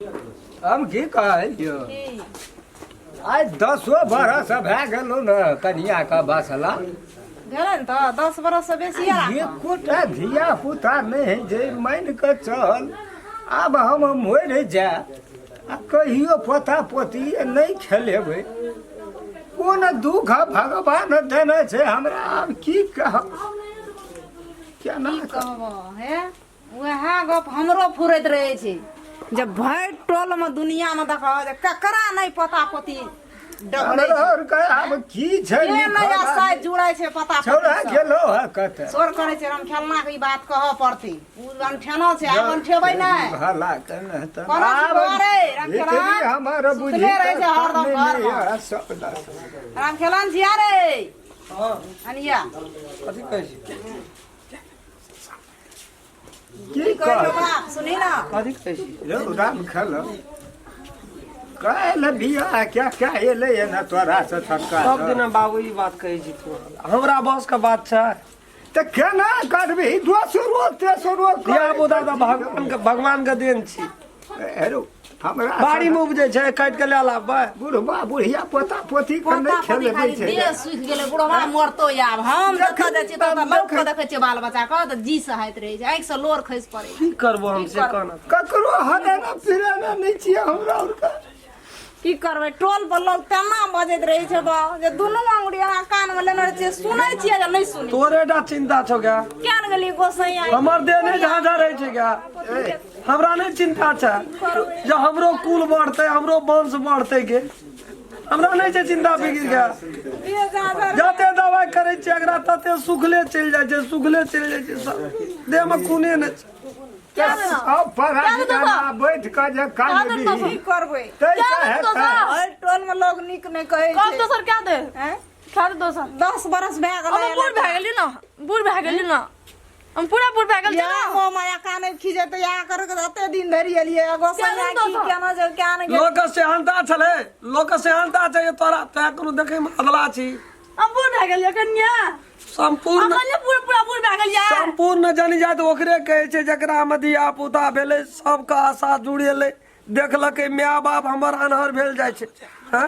हम की कहलियो की आइ दसो बरस भए गेलो ने कनिया के बसला। भेलै ने तऽ 10 बरस से बेसी एकोटा धिया पुता नहि है जे मानि कऽ चल आब हम मरि जायब आ कहियो पोता पोती नहि खेलेबै। कोन दुःख भगवान देने छै हमरा, आब की कहब, केना की कहब हे? वएह गप हमरो फुरैत रहै छै जे भरि टोलमे दुनियामे देखह जे ककरा नहि पोता पोती डगलै छै। आओर कह आब की छै? के नहि आशा जुड़ै छै पोता छौड़ा पोती गेलो है कतऽ? शोर करै छै। राम खेलना के ई बात कहऽ पड़तै। उ अनठेना छै, आब अनठेबै नहि। भला के नहि तऽ कोनो आब करे रामखेलौन भीतरी हमर बुझी सुतले रहै छै हरदम घरमे। सब दस रामखेलौन जिया रे। हँ। अनिया। कथी कहै छी? की कहै छौ कह बाप, सुनही ने। कथी कहै छी? रौ राम खेल काल्हि बियाह क्या क्या एलै ने तोरा से छोटका? सब दिना बाबू ई बात कहै छी तू। हमरा बस के बात छै? तऽ केना करबही दोसरो तेसरो? धिया पुता तऽ भगवान के, भगवान के देन छी। हेरो हमरा बाड़ी मे उपजै छै, काटि के लए लाबबै? बुढ़बा बुढ़िया पोता पोती के पोता नहि पोती खेलबै खाली छै। देह सुखि गेलै, बुढ़वा मरतो। आब हम जतऽ जाइ छियै ततऽ लोक के देखै छियै बाल बच्चा के तऽ जी सहैत रहै छै, आँखि से लोर खसि पड़ै छै। की करबो हम से कहना? ककरो हरेना पिरेना नहि छियै हमरा आरके। की करबै, टोल पर लोग तेना बजैत रहै छै बा जे दुनू अंगुरी एना कान मे लेने रहै छियै, सुनै छियै जे नहि सुनै। तोरे टा चिंता छौ गे? किया ने गेलियै गोसैया? हमर देह नहि झाँझा रहै छै गे? हमरा नहि चिंता छै जे हमरो कुल बढ़तै, हमरो वंश बढ़तै गे? हमरा नहि छै चिंता फिकिर के। देह झाँझर। जते दवाइ करै छियै एकरा तते सुखले चलि जाइ छै, सुखले चलि जाइ छै सब। देहमे खूने नहि छै। अब पढ़ा लिखा बैठ कऽ जे काज की करबै? तै हेतै। हर टोल मे लोग नीक नहि कहै कब छै। दोसर क्या दे? हैं? खा दे दोसर। 10 बरस भए गेलै। हम बूढ़ भए गेली ने, बूढ़ भए गेली ने, हम पूरा बूढ़ भए गेल छी या ने। हो माया काने खींचे या कर के एते दिन धरि एलियै गोसैया की केना जे क्या ने गेल। लोक सेहनता छलै, लोक सेहनता छै जे तोरा तोरा कोनो देखैमे अदला छी। हम बूढ़ भए गेलियै कनिया। सम्पूर्ण हम कनिया पूरा पूरा बूढ़ भए गेलियै। सम्पूर्ण जनजाति ओकरे कहै छै जकरा मे धिया पुता भेलै, सबके आशा जुड़ेलै, देखलकै माय बाप हमर अनहर भेल जाइ छै, हँ?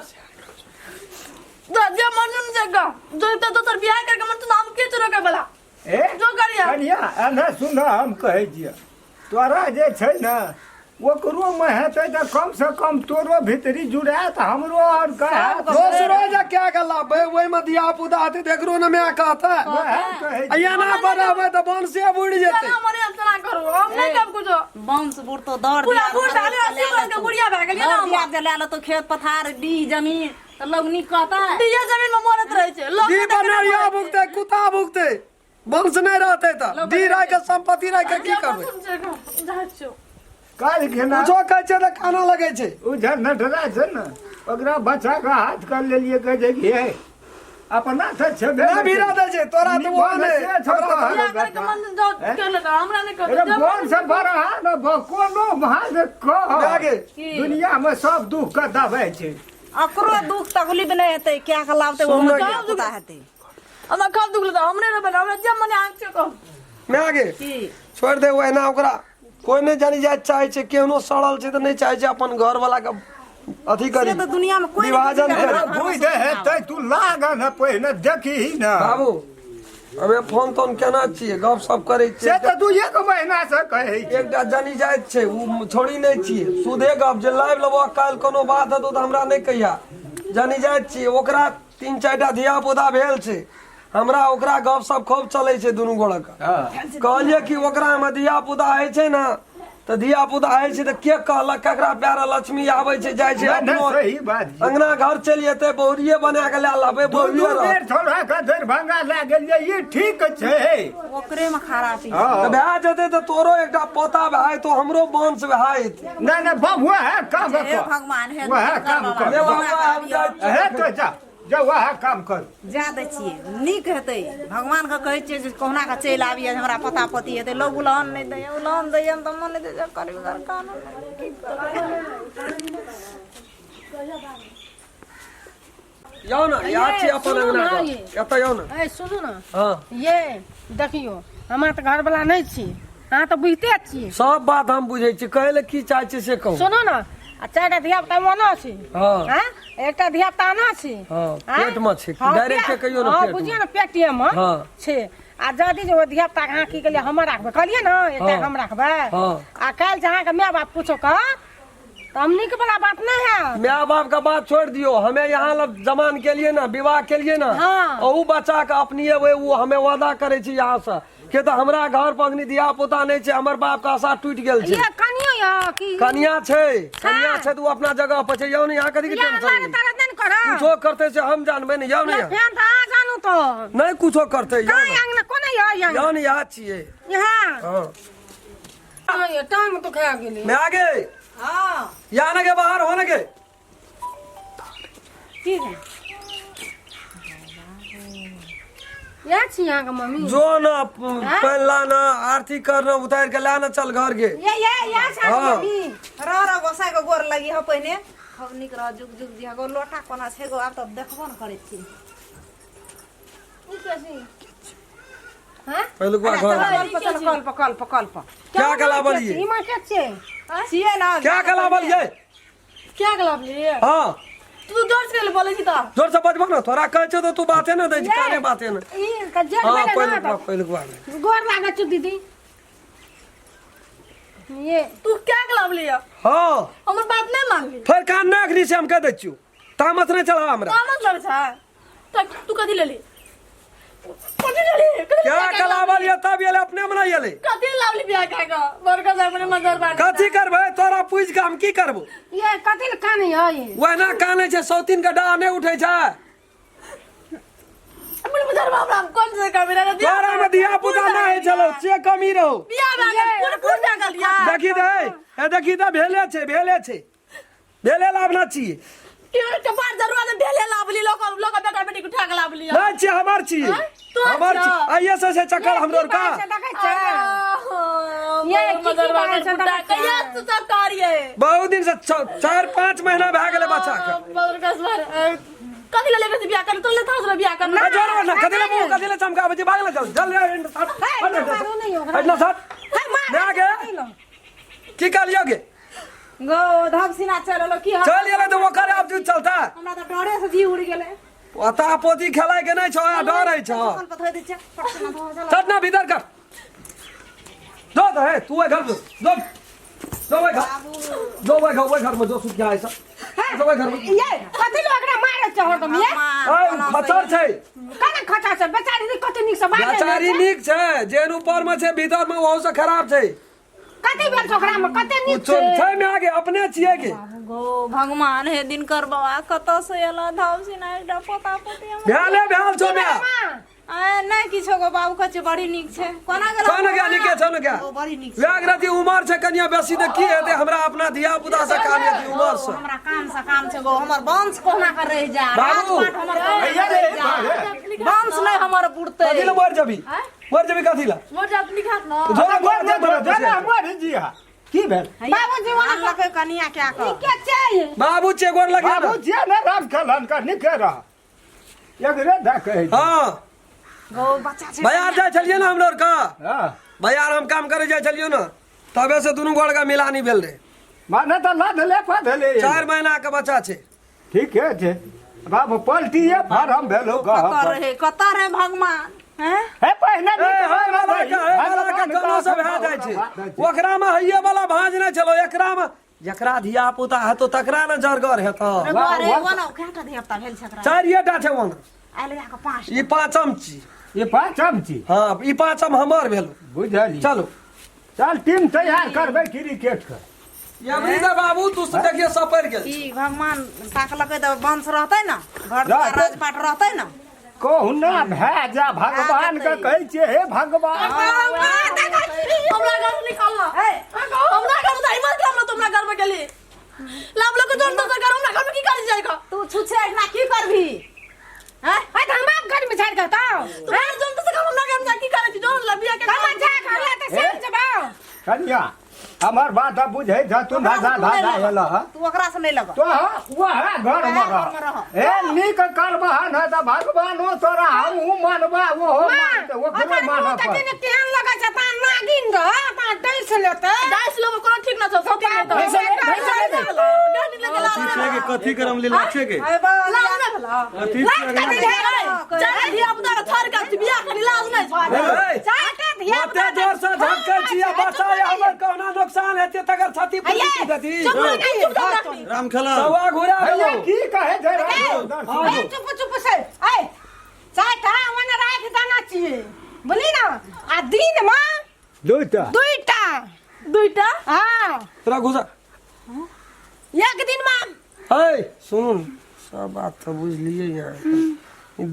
तो जे मर्जी ने जगह जो तो दोसर बियाह करके मन तो हम के चुरो के वाला ए जो करिया। कनिया एना सुन, हम कहै छियै तोरा जे छै ने ओकरो मे हेतै तऽ कम से कम तोरो भीतरी जुड़ायत, हमरो आओर कहत। दोसरो जे क्या के लाबै, ओहिमे धिया पुता हेतै तऽ एकरो ने माय कहतै। वएह कहै आ एना बढ़ाबै तऽ वंशे बुड़ि जेतै। केना मरे हम तेना करू, हम नहीं करब कुछो। वंश बुढ़ तो दौड़ पूरा बूढ़ भए गेलै, 80 वर्ष के बुढ़िया भए गेलियै ने दौड़ हम। दिया जे लए लेतो खेत पथार डीह जमीन तऽ लोग नीक कहतै? दिया जमीन में मरत रहै छै लोग। दी बनरिया भुगतै, कुत्ता भुगतै, वंश नहि रहतै तऽ दी रह के संपत्ति रह के की करबै? जाइ छियौ। काल्हि खेना कुछो कहै छै तऽ काना लगै छै। ओ जे नटरा छै ने ओकरा बचा कऽ हाथ कर लेलियै, कहै छै कि हे अपना तऽ छेबे नहि भिड़ा दै छै तोरा तऽ ओ नहि से छौ तोहर। बियाह करके मन जाओ कर लेता, हमरा नहीं अरे कर। बोन से बड़ा न कोनो भाग कह। भए गेल। दुनिया में सब दुख के दबाइ छै। ओकरो दुख तकलीफ नहि हेतै, क्या के लाबतै सुन ओहो गे। धिया पुता हेतै। हमरा कब दुख लेता, हमरे रहबै, हमरा जे मन आंख छै कह। माय गे। की? छोड़ि दे ओहिना, ओकरा कोइ नहि जानी जाय चाहै छै। केहनो सड़ल छै तऽ नहि चाहै छै अपन घर वाला के अथी करी से तऽ दुनिया मे कोइ नहि विभाजन बुझै करी। छै। बुझ दे हेतै, तू लाग ने पहिने देखही ने। बाबू, अबे फोन तोन केना छियै, गप सप करै से छियै? तऽ तू एक महीना से कहै छी। एकटा जनी जाइत छै, ओ छोड़ी नहि छियै, सुधे गप जे लाइव लेबो। काल्हि कोनो बात हेतौ तऽ हमरा नहि कहिया। जनी जाइत छियै, ओकरा तीन चारिटा धिया पुता भेल छै। हमरा ओकरा गप सप खूब चलै छै दुनू गोड़क। कहलियै कि ओकरा मे धिया पुता होइ छै ने, तऽ धिया पुता होइ छै तऽ के कहलक ककरा प्यारा लक्ष्मी आबै छै जाइ छै? नहि, नहि, अपनो सही बात छै। अंगना घर चलि जेतै, बहुरिये बना के लए लेबै। दू दू बहुरिये रहत। बेर थोड़ा के दरभंगा लए गेलियै, ई ठीक छै। ओकरे मे खराबी छै। तऽ भए जेतै तऽ तोरो एकटा पोता भए जेतौ, हमरो वंश भए जेतै। नहि नहि बाबू, वएह काम हे कर। भगवान, हे वएह काम बाबा, कर। ले बाबा, हम जाइ छियौ। हे तो जा जा, वएह काम कर। जा दै छियै, नीक हेतै। भगवानके कहै छियै जे कहुना कऽ चलि आबियै, जे हमरा पोता पोती हेतै। लोग उलहन नहि दैए, उलहन दैए तऽ मन नहि दै करबै घर कानून की करबै? यौ ने, यहाँ छी अपन सुनू अंगना ने घर। ये। एतऽ यौ ने। ए सुनू ने। हँ। ये देखियौ, हमरा तऽ घरवला नहि छी। अहाँ तऽ बुझिते छी। सब बात हम बुझै छी, कहै लए की चाहै छी से कहू। सुनू ने, आ चारिटा धिया पुता ओना छै। हँ। आँय? एकटा धिया पुता आना छै। हँ, आँय? पेट मे छै। हँ, डायरेक्ट कहियौ ने, हँ, पेट मे। बुझियौ ने, पेटे मे हँ। छै। आ यदि जे ओ धिया पुता अहाँ की कहलियै, हमर राखबै कहलियै ने, एकटा हँ। हम राखबै। हँ। आ काल्हि जे अहाँके माय बाप पूछो कऽ तऽ हम नीक वाला बात नहि है। माय बाप का बात छोड़ दियो, हमें यहाँ लग जमान के लिए ना, विवाह के लिए ना। हाँ। अहू बच्चा के अपनी वो हमें वादा करे छी यहाँ से के तो हमरा घर पर अखनी धिया पुता नहीं छै, हमर बाप के आशा टूट गेल छै। ये कनियो या की कनिया छै, कनिया छै तऽ ओ अपना जगह पर छै। यौ ने, यहाँ कथी के ये टेंशन लारे ली? तारे नहि करऽ। कुछो करते से हम जानबै ने। यौ ने, ये फैन तऽ अहाँ जानू तऽ। नहीं कुछो करते यौ कहाँ ने। अंगना कोना यऽ ई अंगना? यौ ने, यहाँ छियै। यहाँ। हाँ। हाँ, ये टांग तो खा गेली। मैं आगे। हाँ। यहाँ न के बाहर हो न के। ठीक है, इएह छी अहाँके मम्मी? जो न पहला न आरती कर न, उतार के ला न, चल घर के। ये ये इएह छै अहाँके हाँ। मम्मी? रह रह, गोसाई के गोर लगी हो पहिने। खूब नीक रह, जुग जुग जी गो। लोटा कोना छै गो? आब तऽ देखबो ने करै छी। ई के छी? हाँ? पहिलुकवा घर। कल पर चल, कल पर, कल पर, कल पर। क्या गला बोलिए? ई माँ के छियै? छियै ने। क्या गला बोलिए? क्या गला बोलिए? हाँ। तू जोर से बोले छी तऽ। जोर से बजबो ने, तोरा कहै छौ तऽ तू बाते ने दै छी, काने बाते ने। ई के जेठ हाँ। भेलै ने? पहिलुकवा, पहिलुकवा में। गोर लागै छौ दीदी। ये तू क्या गला बोलिए? हाँ। हमर बात नहीं मानली। फेर कान नहि अखनी से हम कह दै छियौ, तामस नहि चढ़ा हमरा। का मतलब छै? तऽ तू कथी लेली? कथी लेली? कथी? क्या कला बोलिए तब ये अपने में नहीं एलै। कथी लावली बियाह कए कऽ बड़का साहब ने मजर बात? कथी करबै तोरा पूछि के हम की करबो? ये कथी लए कानै है ये? वहना कानै छै, सौतीन के डाह नहि उठै छै। अपने मजर बाप राम कौन से कमी रहे? तोरा में धिया पुता नहि होइ छलौ से कमी रहो। बियाह भए गेल, पूर पूर भए गेल यार। देखी दे हे, देखी दे, भेले छै, भेले छै, भेले लाभना छियै। केवल कपार जरूर ने भेले लावली, लोक लोक बेटा बेटी के उठा के लावली। नहि छियै, हमर छियै। तोहर हमर छियौ। छियै। आइए से छै चक्कर हमरो का। देखै छै ये की की बात छै, देखै छै? कहिया से सब कार्य बहुत दिन से 4-5 महीना भए गेलै बच्चा के। कथी ले लेबे बियाह कर तो ले था बियाह कर। ए, जोर ना कथी ले मुंह कथी ले चमकाबै छी? भागल चल, चल रे, हट, हट, मारू नहि ओकरा। हट ना, सट। हे, मार। ना गे। की कहलियो गे? गो धब सिना चल एलो की? चल एलै तऽ ओकर आब दूध चलता। हमरा तऽ डरे से जी उड़ गेलै। पोता पोती खेलाय के नहि छौ आ डर होइ छौ। कल पर धोइ दै छियै, पट से ना धो चल। चल ना भीतर कर जो तो है तू घर जो जो जो ओहि घर जो, ओहि घर, ओहि घर में जो सुत गया ऐसा जो ओहि घर में। ये कथी लए ओकरा मारै छै हरदम ये? ऐ, उ खचर छै। केना खचा छै? बेचारी नीक, कते नीक से बाजै बेचारी छै। नीक छै, जेहन ऊपर में छै भीतर में ओहू से खराब छै। कते भेल छै ओकरा में? कते नीक कुछो छै। छै में आगे अपने छियै के। गो भगवान, हे दिनकर बाबा, कतऽ से एला धाव सिना एकटा पोता पोती हमरा? भेले भेल छौ माय। माँ, आय नहि किछो गो बाबू, कहै छै बड़ी नीक छै। कोना गेल? कोना गेल? नीके छौ ने गे? ओ बड़ी नीक छै। व्याग रति उमर छै कनिया बेसी तऽ की हेतै? हमरा अपना धिया पुता से काम यदि उमर से। हमरा काम से काम छै गो, हमर वंश कोना कर रहि जा। बाबू। राजपाट हमर कोना कर रहि जा, वंश नहि हमर बुड़तै। कथी लए मरि जेबी? मरि जेबी कथी लए? मोर जात लिखात ना। जोरे गोर मर जोरे जो ना, मर जिया। की भेल? बाबूजी वहाँ आनलकै कनिया क्या कऽ? के छै? बाबू छे, गोर लगे। बाबू जिया ने, राम खेलन कर निके रह, एकरे दऽ कहै छै। हाँ। गो बच्चा छै। बाजार जाइ छलियै ने हमरो आरके? हाँ। बाजार हम काम करे जाइ छलियै ने, तबे से दुनू गोड़ के मिलानी भेल रहे। माने तऽ लधले पधले। 4 महीना के बच्चा छै। ठीके छै बाबू, पलटिए फारम भेलो। कतऽ रहे, कतऽ रहे भगवान हैं? हे, पहिने ए, हे वाला के, हे वाला के कोनो सब भए जाइ छै। ओकरा में हइये वाला भाँज नहि छलो, एकरा में जकरा धिया पुता हेतो तकरा ने जरगर हेतो। रे बौआ रे, ओना कएटा धिया पुता भेल छै एकरा? चारिएटा छै ओना। आयल जा कऽ पाँच। ई पाँचम छी। ई पाँचम छी। हाँ, ई पाँचम हमर भेलो। बुझलियै। चलो। चल, टीम तैयार करबै क्रिकेट के। यमरी दा बाबू, तू से देखिए सपरि गेल। की भगवान ताकलकै तऽ वंश रहतै ने, घर दुआर राजपाट रहतै ने। कहुना भए जा, भगवान के कहै छियै, हे भगवान। हमरा घर से निकालना, हमरा घर में हिम्मत कर तो हमरा घर में गेली लाभ लोग जोड़ तो घर, हमरा घर में की कर जाएगा? तू छुछे एकना की करबी हैं? है तऽ हम बाप घर में छाड़ि कऽ बताउ। तुम्हारे जोड़ तो हमरा घर में की करे छी? जोड़ लबिया के हम जा घर तऽ से जबाउ। कनिया। हमर बात अब बुझै छ तू ओकरा धाधा से तू नहि धाधा लग। एल ह तू ओकरा से नहि लग तो वह घर में वएह घरमे रह रह। ए नीक करबह न तऽ भगवानो तोरा हमहूँ मानबा ओहो माँ, मानतै ओकरो ओकर मानऽ मुँह पड़तै तऽ केहन लगै छै ता नागिन रह ता डैस लेतै डाइस लोग कोनो ठीक ना छौ सब ठीक भैंस ले, भैंस ले। कथी छै के कथी करम लीला छै के अरे बा लाज नहि भेला कथी छै अगला? चारि धिया पुता के छोड़ के बियाह करी लाज नहि छौ ए, चारिटा धिया ओते जोर से झटकै छी आ बच्चा ये हमर कहुना नुकसान हेतै तकर क्षति पूर्ति देती चुप रह, चुप रह, रखनी। राम खेला सवा घुरा हैया देलहुँ की कहै छै राम ए चुप चुप से ए चारिटा ओने राखि देना छियै बुझली ने आ दिनमे दूटा दुईटा दुईटा हाँ तोरा घुसा एक दिन में है सुनू ने, सब बात तऽ बुझलियै यहाँ ई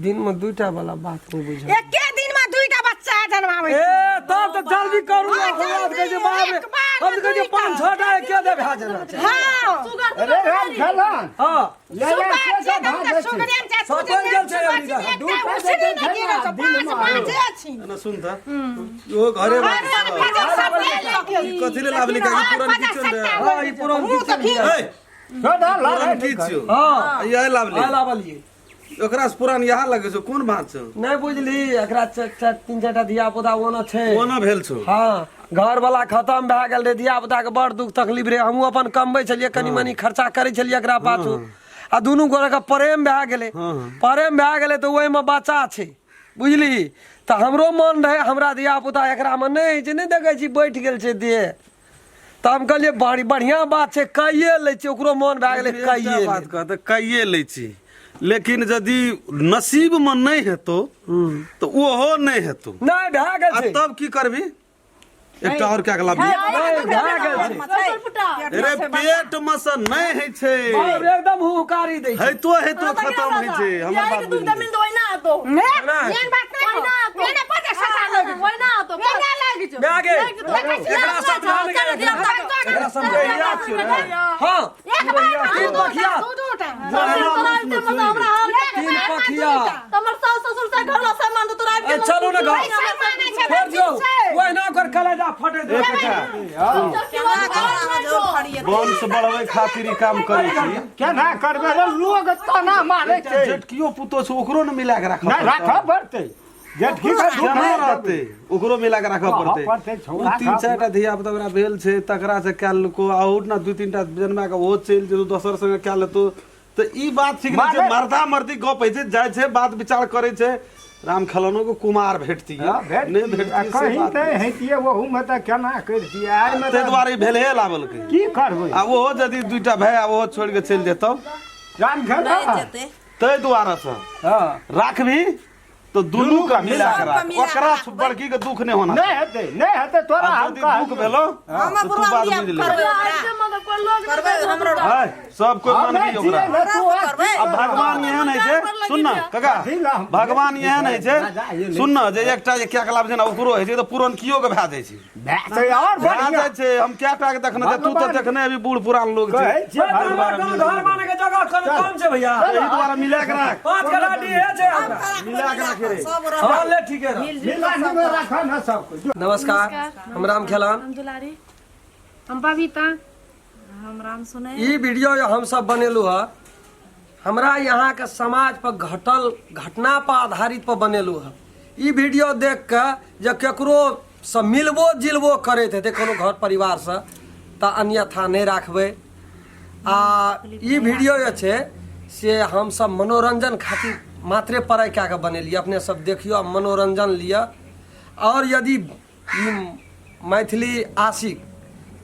दिन में दुईटा वाला बात नहीं बुझल एके दिन में दुईटा बच्चा जन्माबै ए तब तऽ जल्दी करू ने हाँ, हमरा तऽ कहै छै जल्दी, बाप रे एक बार हम तऽ कहै छै दुईटा। पाँच छह टा एके दे भए जाना छै हाँ सुगर अरे राम खेलन हाँ ले ले सुगर से छै सब तऽ भाग सुगरे छै छै सब बनि गेल छै अभी तक। दूटा उसरी जे नहि छै गिरल ने, छै दिन पाँच मे पाँचे छी ना सुन त इहो घरे बात अरे पचास सत्ते लेके ई कथी ले लाबली काकी पुरन की चल रे हाँ ई पुरन मुँह तऽ की ए छोड़ा पुरन लड़ाइ की छियो हाँ इहे लाबली आय लाबलियै ओकरा से पुरान यहाँ लगे छौ कोन बात छौ नहि बुझली एकरा तीन चारिटा धिया पुता ओना छै कोना भेल छौ हाँ घर वाला खत्म भए गेल रहे धिया पुता के बड़ दुख तकलीफ रहे हमहूँ अपन कमबै छलियै कनि मनि खर्चा करै छलियै एकरा पाछू आ दुनू गोरे के प्रेम भए गेलै प्रेम भए गेलै तऽ ओहिमे बच्चा छै बुझली तऽ हमरो मन रहै हमरा धिया पुता एकरामे नहि होइ छै नहि देखै छी बैठ गेल छै देह तऽ हम कहलियै बड़ी बढ़िआँ बात छै कैये लै छियै ओकरो मन भए गेलै एकटा कैये बात कह तऽ कैये लै छी लेकिन यदि नसीब मे नहि हेतौ तऽ ओहो नहि हेतौ नहि भए गेल आ छै तब की करबी एकटा और क्या लाबी नहि भए गेल छै अरे पेट मे से नहि होइ छै बाप रे, एकदम हुकारी दै छै हेतो हेतो खतम होइ छै हमर बात दूध बुझि मिल ओहिना आतो एहन बात नहि ओहिना आतो एना पचास सत्ता लागि ओहिना आतो एना लागि जो भए गेल एकरा समझा ने एकरा समझा हाँ एक बार में तीन दू पखिया। दू दूटा तीन पखिया हमर सास ससुर से घर ला सामान तो तोरा ए, चलू ने घर पैसा माने छै छोड़ दियौ ओहिना ओकर कलेजा फटैत रहै वंश बढ़बै खातिर ई काम करै छी केना करबै रे लोग तना मारै छै जेठकियो पुतोह छै ओकरो ने मिला के राखऽ नहि पड़तै। राखऽ पड़तै जेठकी के दुख केना नहि रहतै ओकरो मिला के राखऽ कहऽ पड़तै पड़तै, ओ छौड़ा तीन खा- चारि टा धिया पुता ओकरा भेल छै तकरा से कए लेलको आओर ने दू तीन टा जन्मा के ओहो चलि जेतौ दोसर संगे कए लेतौ तऽ ई बात ठीक नहि छै माने- मर्दा मर्दी गप होइ छै जाइ छै बात विचार करै छै राम खेलनो के कुमार भेटती हाँ, भेट नहि आ भेटती से कहीं बात नहि हैतियै ओहूमे तऽ केना करितियै आइमे ताहि तऽ दुआरे ई भेले लाबलकै की करबै आ ओहो यदि दूटा भाय आ ओहो छोड़ि के चलि जेतौ राम नहि खेला जेतै ताहि दुआरे से हँ राखबी तो दुनू का मिला के सबके राख मिला के ओकरा राखबै। बड़की के दुख नहीं होना नहीं हेतै नहीं हेतै तोरा आ हम यदि दुख कहलियौ। भेलो हम तो तू बुढ़वा बात बियाह बुझि ले करबै ओकरा। करबै हमरो हाय सब कोई हम मानबी नहि ओकरा छियै ने, तू ओकरा करबै। आ भगवान एहन होइ छै सुन न काका भगवान एहन होइ छै सुन न जे एकटा जे क्या कलाप छै ने ओकरो होइ छै तऽ पुरनकियो के भए जाइ छै भए और भए बढ़िया जाइ छै हम क्या टा के देखने छै तू तऽ देखने अभी बूढ़ पुरान लोग छै कहै छियै हमरा कोनो घर माने के जगह कोनो कम छै भैया एहि दुआरे मिला के राख पाँच कट्ठा डीहे छै हमरा मिला के राखे रे सब रह हाँ ले ठीके रह मिला के राखऽ ने सबके नमस्कार हम राम खेलान हम दुलारी हम बबीता हम राम सुने ई वीडियो हम सब बनेलू है हमरा यहाँ के समाज पर घटल घटना पर आधारित पर बनेलू है ई वीडियो देख के जे केकरो से मिलबो जिलबो करैत हेतै कोनो घर परिवार से तऽ अन्यथा नहि राखबै आ ई वीडियो जे छै से हमसब मनोरंजन खातिर मात्रे पढ़ाइ कए कऽ बनेलियै अपने सब देखियौ आ मनोरंजन लिअ आओर यदि ई मैथिली आशिक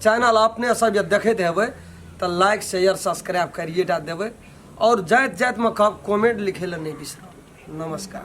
चैनल अपने सब जे देखैत हेबै तऽ लाइक शेयर सब्सक्राइब करिए टा देबै आओर जाइत जाइतमे कहब कमेंट लिखै लए नहि बिसरब नमस्कार।